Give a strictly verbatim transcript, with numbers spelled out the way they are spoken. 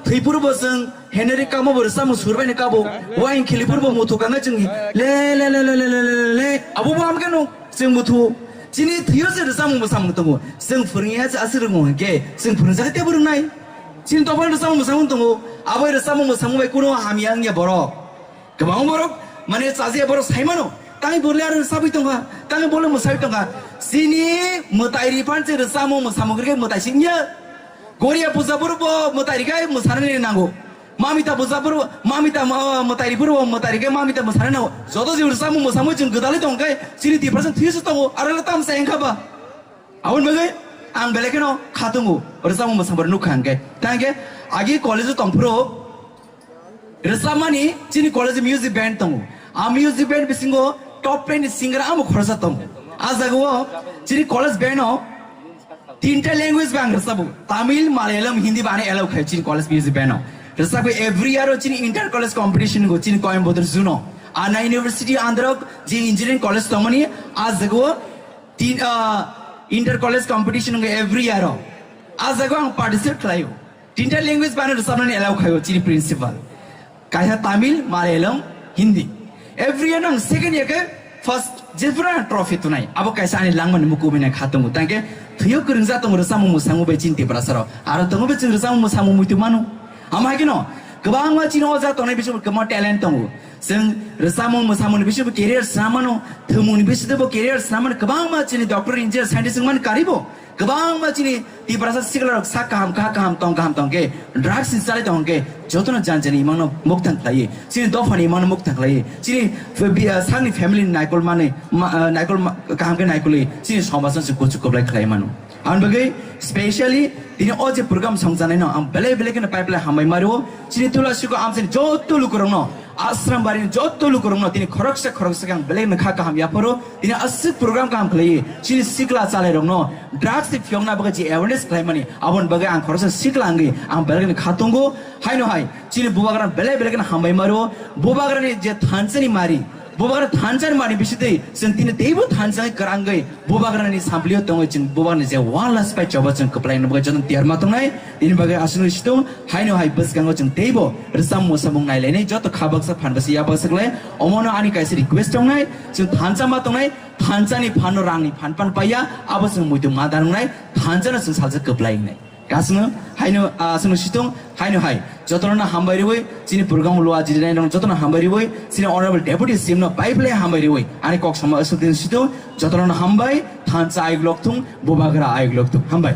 Thwipurbo chwng Henry kamo bo rwchapmung surbaini kabo. Wain khilipurbo muthu kangkhe chwng le, le, le. Abo bo hamkhe no chwng muthu. Chini thwiyo se rwchapmung mwsamung tongo. Chwng phwrwngya se aswk rwngo hinkhe chwng phwrwngjak teibo rwngnai. Chini dophani rwchapmung mwsamung tongo. Abo rwchapmung mwsamung bai kuno hamya wngya borok. Kwbang borok mane chajiya borok saimano. Tangwi bole aro rwchapwi tongkha. Tangwi bole mwsawi tongkha. Chini mwtai riphan se rwchapmung mwsamung rwkhe mwtai singya. Goria puja purbo mwtai rikhe mwsanani nango. Mamita puja purbo, mamita ma-, mwtai ri purbo mwtai rikhe mamita mwsanani nango. Joto je rwchapmung mwsamung chwng gwdalwi tongkhe chini Tiprasa thwiyo se tongo. Aro le tamsa wngkha ba. Aboni bagwi ang belai kheno kha tongo, rwchapmung mwsamung nukha hwnkhe. Tangkhe agi college-o tongphuru rwchapmani chini college music band tongo. A music band bisingo top ten ni singer amo khoroksa tongo. A jagao chini college band-o tinta language bai ang rwchapo. Tamil, Malayalam, Hindi bai ano allow khaio chini college music band-o. Rwchapwi every year-o chini inter college competition go chini Coimbatore Zoo-no. Anna University under-o je engineering college tongmani a jagao Tin, ah, inter college competition wngkha every year o. A jaga ang participate khlaio. Tinta language bai ano rwchapnani allow khaio chini principal. Kaisa Tamil, Malayalam, Hindi. Every year ang second year khe first jephuru ang trophy tunai. Abo kaisa ani langmani mukubi nai kha tongo. Tangkhe thwiyo kwrwngja tongo rwchapmung mwsamung bai chini Tiprasa rok. Aro tongo bai chwng rwchapmung mwsamung muitu mano. Ama hai kheno kwbangma chini o jaga tongnai bisingo kwbangma talent tongo. Chwng rwchapmung mwsamungni bisingo career swnam mano, thwngmungni bisingtwibo career swnam mano, kwbangma chini doctor, engineer, scientist wngmani karibo. Kwbangma chini Tiprasa sikla rok sak kaham, kha kaham, tong kaham tongkhe, drugs ni chalai tongkhe, jotono jan jani imangno mukthang khlaiwi, chini dophani imangno mukthang khlaiwi, chini f-, bi-, ah, sakni family ni naikol manwi, ma-, ah, naikol ma-, kaham khe naikolwi, chini somajno se kuchuk kwplai khlai mano. Aboni bagwi specially tini o je program songjanai no ang belai belai kheno pipeline hambai mario. Chini Tulasiko amchani joto lukurokno, Ashram barini joto lukurokno tini khoroksa khoroksa khe ang belai no kha kaham yapharo. Tini aswk program kaham khlaiwi chini sikla chalairokno drugs ni phiyokna bagwi je awareness khlaimani aboni bagwi ang khoroksa sikla wngwi ang belai no kha tongo. Haino hai chini bubagra belai belai kheno hambai mario. Bubagrani je thansani mari Bubagra thansa ni mani bisitwi chwng tini teibo thansa kwrangwi bubagrani samplio tongwi chwng bubagrani je wala spai choba chwng kwplai nukgwi joto tiyar ma tongnai. Tini bagwi aswk situng haino hai bwskango chwng teibo rwchapmung mwsamung nailainai joto kha baksa phan bwsa ya baksa kwlai. Omono ani kaisa request tongnai, chwng thansa ma tongnai, thansa ni phan no rang ni phan pan paiya, abo chwng muitu ma da wngnai, thansa no chwng salsa kwplai wngnai. Kasno, haino, ah, aswkno situng, haino hai. Jotono hambai riwi, chini program lo ajirinairok jotono hambai riwi, chini Honorable Deputy C M no bai belai hambai riwi. Ani kok sama aswk din situng, jotono hambai, thansa ayuk lokthung, bubagra ayuk lokthung. Hambai.